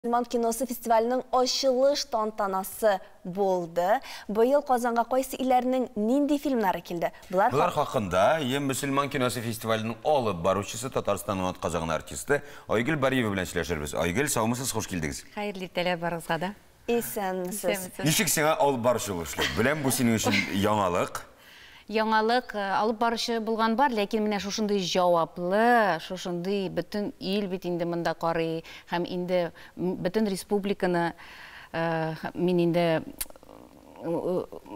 Мөселман киносы фестиваленең ачылыш тантанасы булды. Быел Казанга кайсы илләрнең нинди фильмнары килде? Болар Болар хакында Мөселман киносы фестиваленең алып баручысы, Татарстанның атказанган артисты Айгөл Бариева белән сөйләшербез. Айгөл, саумысыз, хуш килдегез. Хәерле иртәләр барыгызга да. Исәнмесез. Ничек сиңа алып баручы булып эшләү? Беләм, бу синең өчен яңалык. Яңалык, алып баручы булган бар, ләкин менә шушындый җаваплы, шушындый бөтен ил бит инде монда карый һәм инде бөтен республиканы мин инде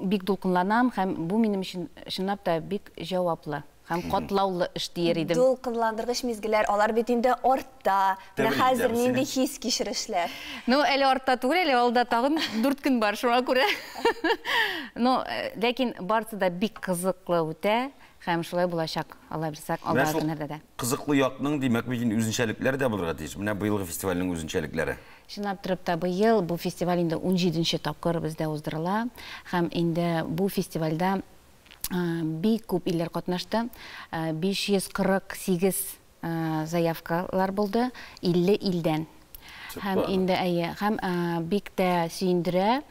бик дулкынланам һәм бу минем өчен чынлап та бик җаваплы һәм катлаулы эш дияр идем. Дулкынландыргыч мизгелләр, алар бит инде артта. Менә хәзер нинди хис-кичерешләр? Ну, әле артта түгел, әле алда тагын 4 көн бар, шуңа күрә. Ну, ләкин барысы да бик кызыклы үтә һәм шулай булачак, Алла бирсә, алдагы көннәрдә дә. Кызыклы якның, димәк, бит инде үзенчәлекләре дә булырга тиеш. Менә быелгы фестивальнең үзенчәлекләре. Чынлап торып та быел бу фестиваль инде 17нче тапкыр бездә уздырыла һәм инде бу фестивальдә бик күп илләр катнашты. 548 заявкалар булды 50 илдән. Һәм инде әйе, һәм бик тә сөендерә,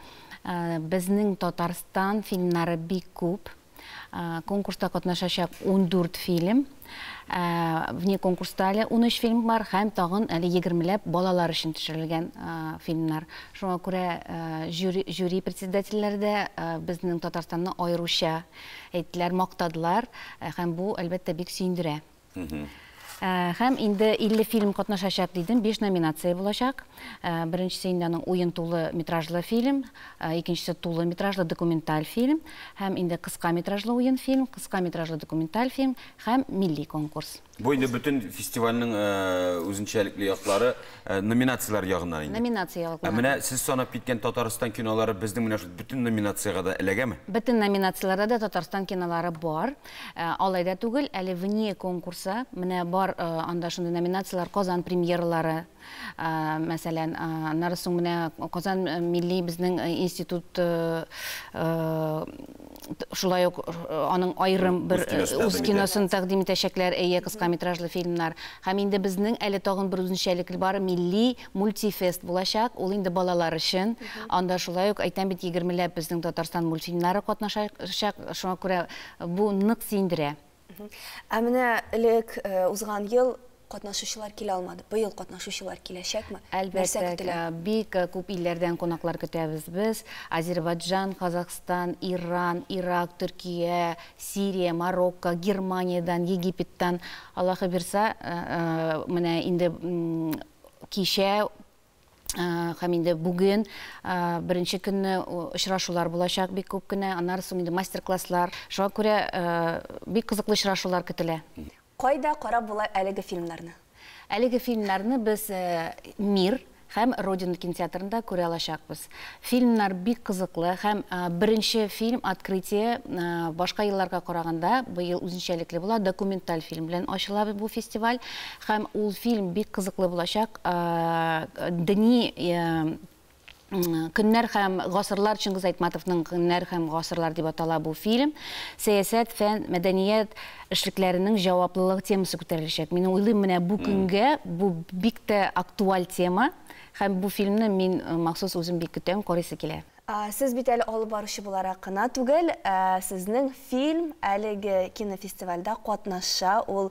безнең Татарстан фильмнары бик күп. Конкурста катнашачак 14 фильм. Вне конкурста әле 13 фильм бар һәм тагын әле 20ләп балалар өчен төшерелгән фильмнар. Шуңа күрә жюри председательләре дә безнең Татарстанны аеруча әйттеләр, мактадылар һәм бу, әлбәттә, бик сөендерә. Һәм инде 50 фильм катнашачак дидем, 5 номинация булачак. Беренчесе инде аның уен тулы метражлы фильм, икенчесе тулы метражлы документаль фильм, һәм инде кыска метражлы уен фильм, кыска метражлы документаль фильм һәм милли конкурс. Бу инде бөтен фестивальнең үзенчәлекле яклары номинацияләр ягыннан инде. Номинация ягыннан. Ә менә сез санап киткән Татарстан кинолары безнең менә шул бөтен номинациягә дә эләгәме? Бөтен номинацияләрдә дә Татарстан кинолары бар. Алай да түгел, әле вне конкурса, менә бар анда шундый номинацияләр, Казан премьералары, мәсәлән, аннары соң менә Казан милли безнең институт шулай ук аның аерым бер үз киносын тәкъдим итәчәкләр, әйе, кыска метражлы фильмнар. Һәм инде безнең әле тагын бер үзенчәлекле бар, милли мультифест булачак, ул инде балалар өчен. Анда шулай ук, әйтәм бит, 20ләп безнең Татарстан мультфильмнары катнашачак, шуңа күрә бу нык сөендерә. Ә менә элек узган ел катнашучылар килә алмады. Быел катнашучылар киләчәкме? Әлбәттә, бик күп илләрдән кунаклар көтәбез без. Азербайджан, Казахстан, Иран, Ирак, Төркия, Сирия, Марокко, Германиядан, Египеттан. Аллаһы бирсә, менә инде кичә һәм инде бүген беренче көнне очрашулар булачак бик күп кенә, аннары соң инде мастер-класслар. Шуңа күрә бик кызыклы очрашулар көтелә. Кайда карап була әлеге фильмнарны? Әлеге фильмнарны без Мир һәм Родина кинотеатрында күрә алачакбыз. Фильмнар бик кызыклы һәм беренче фильм Открытие башка елларга караганда быел үзенчәлекле була, документаль фильм белән ачыла бу фестиваль һәм ул фильм бик кызыклы булачак. Дини Көннәр һәм гасырлар, Чингиз Айтматовның Көннәр һәм гасырлар дип атала бу фильм. Сәясәт, фән, мәдәният эшлекләренең җаваплылыгы темасы күтәреләчәк. Мин уйлыйм, менә бу көнгә бу бик тә актуаль тема һәм бу фильмны мин махсус үзем бик көтәм, карыйсы килә. Сез бит әле алып баручы буларак кына түгел, сезнең фильм әлеге кинофестивальдә катнаша, ул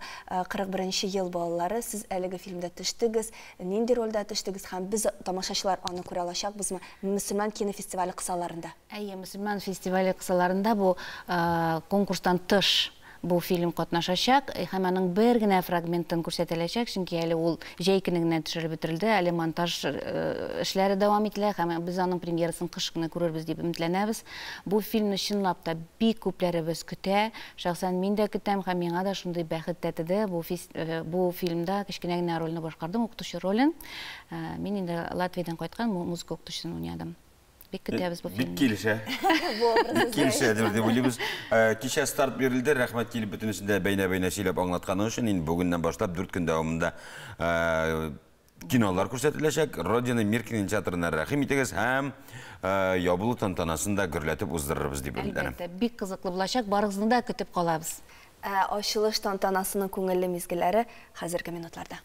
41 ел балалары, сез әлеге фильмда төштегез, нинди рольдә төштегез һәм без тамашачылар аны күрә алачакбызмы мөселман кинофестивале кысаларында? Әйе, мөселман фестивале кысаларында бу конкурстан тыш бу фильм катнашачак һәм аның бер генә фрагментын күрсәтеләчәк, чөнки әле ул җәй көне генә төшерелеп бетерелде, әле монтаж эшләре дәвам ителә һәм без аның премьерасын кыш көне күрербез дип өметләнәбез. Бу фильмны чынлап та бик күпләребез көтә, шәхсән мин дә көтәм һәм миңа да шундый бәхет тәтеде. Бу фильмда кечкенә генә рольне башкардым, укытучы ролен. Мин инде Латвиядән кайткан музыка укытучысын уйнадым. Бик көтәбез бу фильмны. Бик килешә. Бик килешә дип уйлыйбыз. Кичә старт бирелде. Рәхмәт килеп бөтенесен дә бәйнә-бәйнә сөйләп аңлатканың өчен. Инде бүгеннән башлап 4 көн дәвамында кинолар күрсәтеләчәк. Родина Мир кинотеатрына рәхим итегез һәм ябылу тантанасын да гөрләтеп уздырырбыз дип өметләнәм. Әлбәттә, бик кызыклы булачак. Барыгызны да көтеп калабыз. Ачылыш тантанасының күңелле мизгелләре хәзерге минутларда.